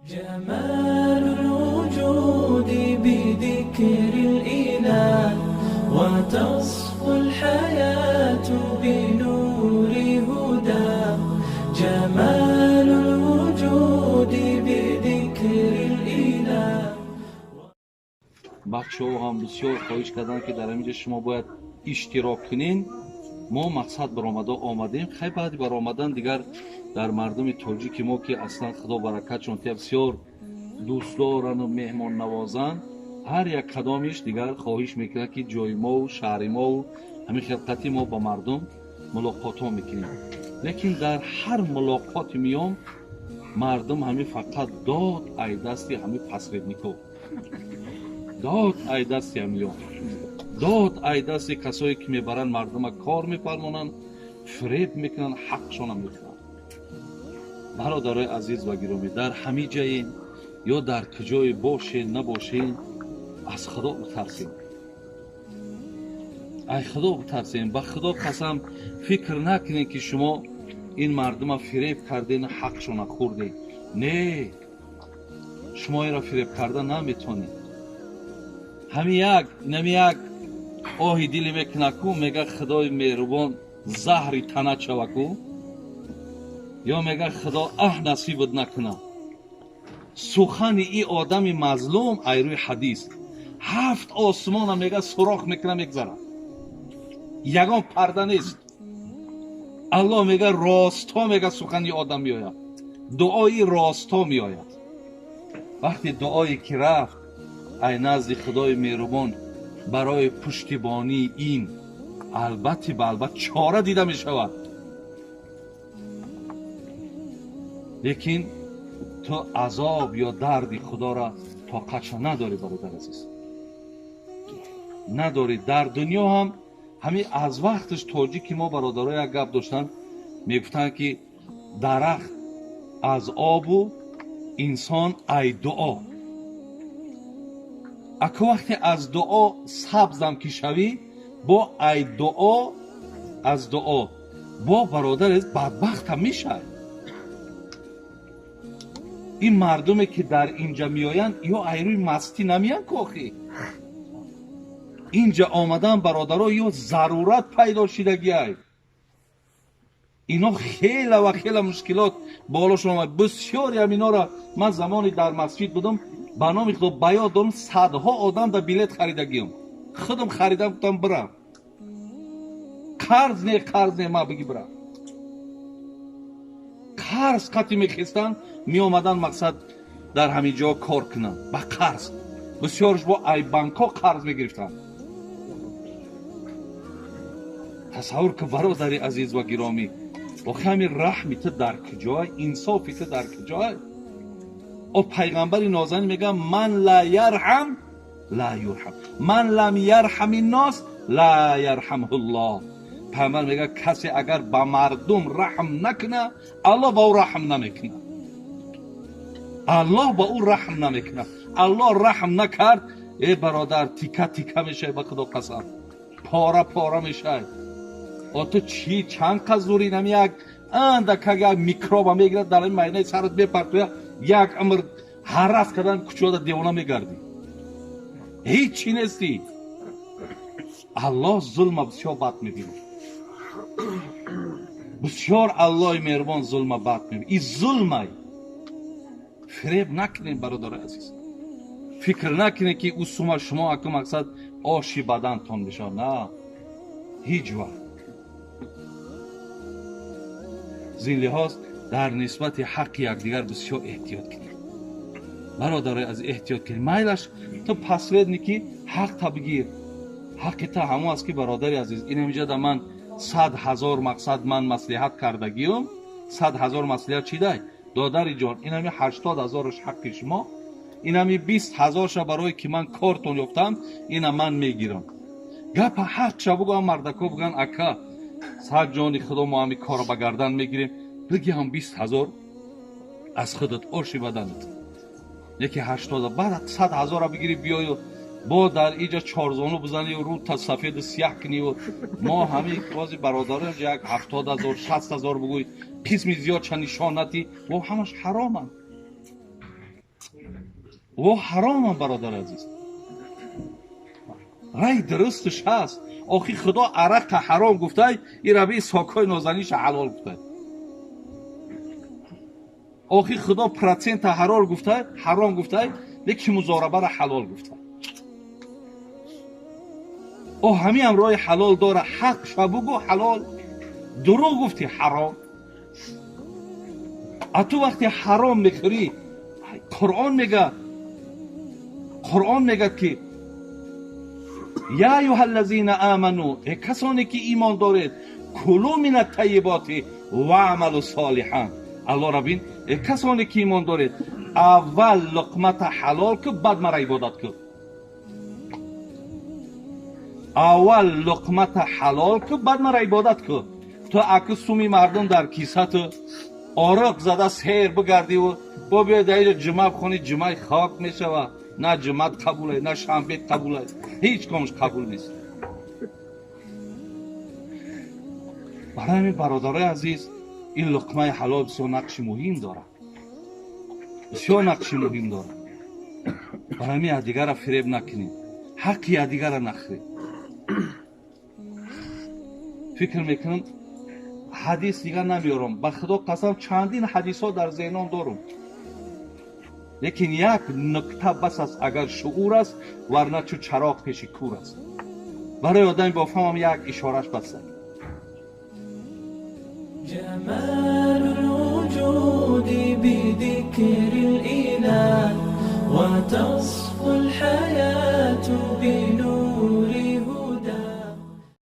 جمال الوجود بذكر الإله وتصفو الحياة بنور هدى جمال الوجود بذكر الإله. Бачаҳо ҳам бисёр хоҳиш карданд, ки дар ҳаминҷо шумо бояд иштирок кунед. Мо мақсад баромада омадем. Хай, баъди баромадан дигар дар мардуми тоҷики мо, ки аслан худо баракатшон тия, бисёр дӯстдорану меҳмоннавозанд, ҳар як қадомиш дигар хоҳиш мекунад, ки ҷои мову шаҳри мову ҳамин хелқати мо ба мардум мулоқотҳо мекунем. Лекин дар ҳар мулоқоти миён мардум ҳамин фақат дод ай дасти ҳамин посредникҳо, дод ай дасти ҳамиён, дод ай дасти касое, ки мебаранд мардума, кор мефармонанд, фиреб мекунанд, ҳақшона мехӯранд. Бародарои азиз ва гиромӣ, дар ҳамин ҷаен ё дар куҷое бошен, набошен, аз худо битарсем, ай худо битарсем. Ба худо қасам, фикр накунед, ки шумо ин мардума фиреб карден, ҳақшона хӯрден. Не, шумо инро фиреб карда наметонед. Ҳамин як инами як оҳи диле мекунаку, мега: «Худои меҳрубон, заҳри тана чаваку», ё мега: «Худо аҳ насибат накуна». Сухани и одами мазлум ай рӯи ҳадис ҳафт осмона, мега, сурох мекуна, мегзарад, ягон парда нест. Аллоҳ, мега, ростҳо, мега, сухани одам меояд, дуои ростҳо меояд. Вақте дуое ки рафт ай назди худои меҳрубон барои пуштибонии ин, албатти ба албат чора дида мешавад. Лекин ту азоб ё дарди худоро тоқатшо надорӣ, бародар азиз, надорӣ. Дар дунё ҳам ҳамин аз вақташ тоҷики мо, бародаро, як гап доштанд, мегуфтанд, ки дарахт аз обу инсон ай дуо. Аку вақте аз дуо сабзам ки шавӣ, бо ай дуо, аз дуо бо, бародар, бадбахтам мешавӣ. Ин мардуме, ки дар инҷа меоянд, ё айрӯи мастӣ намеянд кохи. Инҷа омадан, бародаро, ё зарурат пайдо шидагиай. Ино хела ва хела мушкилот болошон омад. Бисёри ҳаминора ман замоне дар масҷид будам, ба номи худо, ба ёд дорам, садҳо одам да билет харидагиам, худам харидам. Гуфтам: «Бирам, қарз не, қарз не, ма биги бирам». Қарз қати мехестанд, меомаданд, мақсад дар ҳамин ҷо кор кунанд ба қарз. Бисёрш бо ай банкҳо қарз мегирифтанд. Тасаввур ки, бародари азиз ва гиромӣ, охи ҳамин раҳми ту дар куҷой, инсофи ту дар куҷой? О пайғамбари нозанин мегӯяд: «Ман ла ярҳам ла юрҳам, ман лам ярҳами нос ла ярҳамҳуллоҳ». Пайғамбар мегӯяд: касе агар ба мардум раҳм накуна, Аллоҳ ба ӯ раҳм намекунад. Аллоҳ ба ӯ раҳм намекунад. Аллоҳ раҳм накард, э бародар, тика тика мешавӣ, ба худо қасам, пора пора мешавӣ. О ту чӣ чанд қаз зури нами як андакак як микроба мегирад, дар ин майнаи сарат мепартоя, як умр ҳаррас кардан кучода девона мегардӣ, ҳеҷ чӣ нестӣ. Аллоҳ зулма бисёр бад мебинад, бисёр. Аллоҳи меҳрубон зулма бад мебинад. И зулмай, фиреб накунем, бародари азиз. Фикр накунем, ки ӯ сума шумо аку мақсад оши бадантон мешавад. На, ҳеҷ вақт. Зин лиҳоз дар нисбати ҳаққи якдигар бисёр эҳтиёт кунем, бародарои аз эҳтиёт кунем. Майлаш, ту посредники, ҳақта бигир, ҳаққи та ҳамон аст, ки, бародари азиз, ин ҳамиҷа да ман 100 000 мақсад ман маслиҳат кардагиюм, 100 000 маслиҳат чидай, додари ҷон, ин ҳами 80 000-аш ҳаққи шумо, ин ҳами 20 000-ша барое ки ман кортон ёфтам, ина ман мегирам. Гапа ҳақша бугӯ. Мардако буган: «Ака, сад ҷони худо, мо ҳами корро ба гардан мегирем», биги ҳам 20 000 аз худат оши баданат, яки ҳаштода, баъд 100 000-а бигири, биёю бо дар иҷа чорзону бизанию рӯта сафеду сияҳ кунию мо ҳами бози бародароем, як 70 000, 60 000 бугӯй, қисми зиёдша нишон надӣ, бо ҳамаш ҳароманд. О ҳаромам, бародари азиз, рай дурусташ ҳаст. Охи худо арақа ҳаром гуфтай, и раби сокҳои нозаниша ҳалол гуфтай. Охи худо процента ҳарор гуфтай, ҳаром гуфтай, лекин музорабара ҳалол гуфтай. О ҳамиам роҳи ҳалол дора. Ҳақ ша бугӯ, ҳалол, дурӯғ гуфтӣ, ҳаром. А ту вақте ҳаром мехӯрӣ, Қуръон мега, Қуръон мегӯяд, ки я аюҳа ллазина аману, э касоне ки имон доред, كلوا من الطيبات واعملوا صالحا. Аллоҳ бин, э касоне ки имон доред, аввал луқмата ҳалол ку, баъд мара ибодат ку. Аввал луқмата ҳалол ку, баъд мара ибодат ку. Ту аку суми мардум дар кисату ороқ зада сер бигардиву бо биёй дар иҷо ҷума бихонӣ, ҷумаи хок мешава. На ҷумат қабулай, на шанбет қабулай, ҳеҷ комш қабул нест. Барои ҳамин, бародарои азиз, ин луқмаи ҳалол бисёр нақши муҳим дорад, бисёр нақши муҳим дорад. Барои ҳамин якдигарра фиреб накунем, ҳаққи якдигарра нахӯрем. Фикр мекунам, ҳадис дигар намеёрам. Ба худо қасам, чандин ҳадисҳо дар зеҳном дорум, лекин як нукта бас аст, агар шуур аст, варна чу чароғ пеши кур аст. Барои одами бофаҳмам як ишораш бас аст. جمال الوجود بذكر الإله وتصفو